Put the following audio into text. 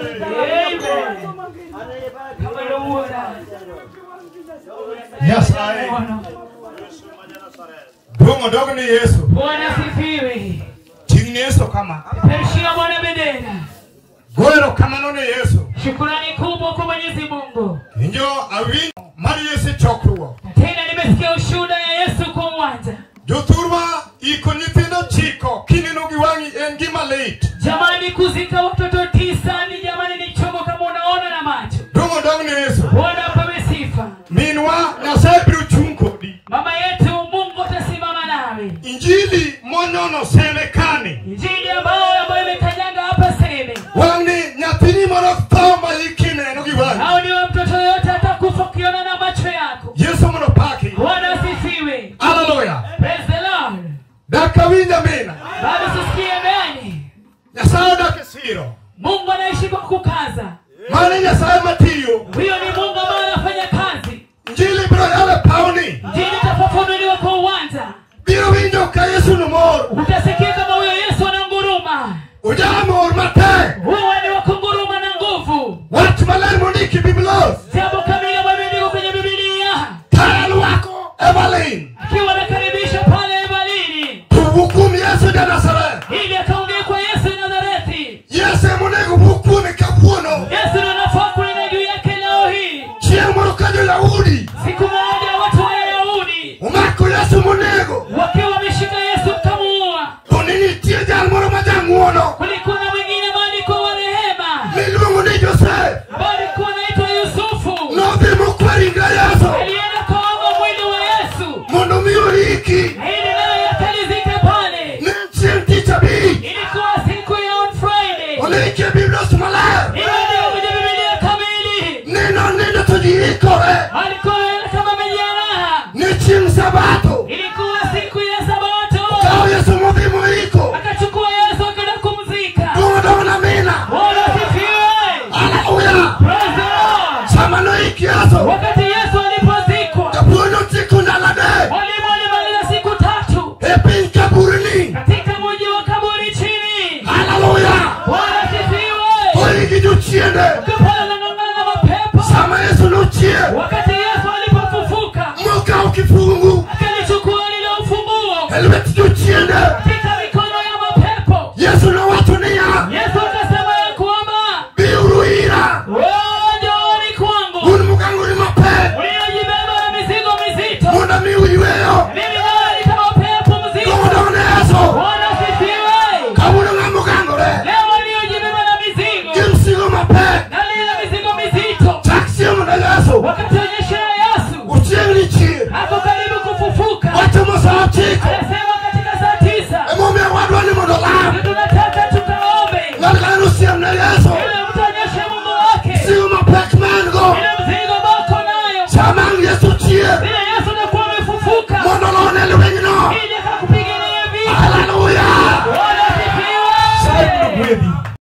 Amen. Nyasaye. Duong' odog ni Yesu. Bwana asifiwe. Ting' Yesu kama. Peperushia Bwana bendera. Goyo kamano ne Yesu. Shukrani kubwa kwa Mwenyezi Mungu. Injo awinjo mar Yesu chokruok. Tena nimesikia ushuhuda ya Yesu kwa uwanja. Jothurwa iko nyithindo chiko kineno gi wang'i en gima lit. Jamani, kuzika watoto 9 ni jamani ni chungu kama unaona na macho. Duong' odog ni Yesu. Bwana apewe sifa. Minwa Nyasaye biro chung' kodi. Mama yetu Mungu atasimama nawe. Injili monyono seme kani. Injili ambayo imekanyaga hapa seme. Wang'ni nyathini moro tho ma ikineno gi wang'i. Hao ni wa mtoto yote atakufa ukiona na macho yako. Yesu mondo paki. Bwana asifiwe. Haleluya. Praise the Lord. Dak awinj amina. Bado sisikie ameni. Nyasaye odak e siro. Mungu anaishi kwa kukaza. Mano Nyasaye matiyo. Huyo ni Mungu ambaye anafanya kazi. Injili biro yalo e pawni. Injili itafafanuliwa kwa uwanja. Biro winjo ka Yesu nomor. Utasikia kama huyo Yesu ananguruma. Ojamor matek. Huo ni wa kunguruma na nguvu. Wach maler mondiki Biblos. Jambo kamili ambalo limeandikwa kwenye Biblia. Ka Evelyn. Akiwa anakaribisha pale Evelyn. Tuhukumu Yesu ja Nazareth. Ili akaongee kwa Yesu Nazareti. Yesu emonego wuo kuome kawuono. Yesu ndiye anafaa kunena juu yake leo hii. Chieng' moro ka jo-Yahudi. Siku moja watu wa Yahudi omako Yesu monego. Wakiwa wameshika Yesu wakamuua. To ne nitie jal moro ma jang'uono. Kulikuwa na mwingine ambaye alikuwa wa rehema. Miluongo ni Josef. Ambaye alikuwa anaitwa Yusufu. Nodhi mokwa ringre Yesu. Alienda kaomba mwili wa Yesu. Mondo mi oiki. Ili naye akalizike pale. Ne chieng' tich abich. Ilikuwa siku ya on Friday. Ondike Biblos maler. Imeandikwa kwenye Biblia kamili. Neno nindo to ji ikore. Alikuwa kama amejiandaa. Ne chieng' Sabato. Ilikuwa siku ya Sabato. Okawo Yesu modhi moiko. Akachukua Yesu akaenda kumzika. Duong' odog na mina. Bwana asifiwe. Haleluya. Praise the Lord. Sama noik Yesu. Wakati Yesu alipozikwa. Japuonj notieko ndalo adek. Mwalimu alimaliza siku 3. E piny kaburini. Katika mji wa kaburi chini. Haleluya. Bwana asifiwe. Oiki jochiende.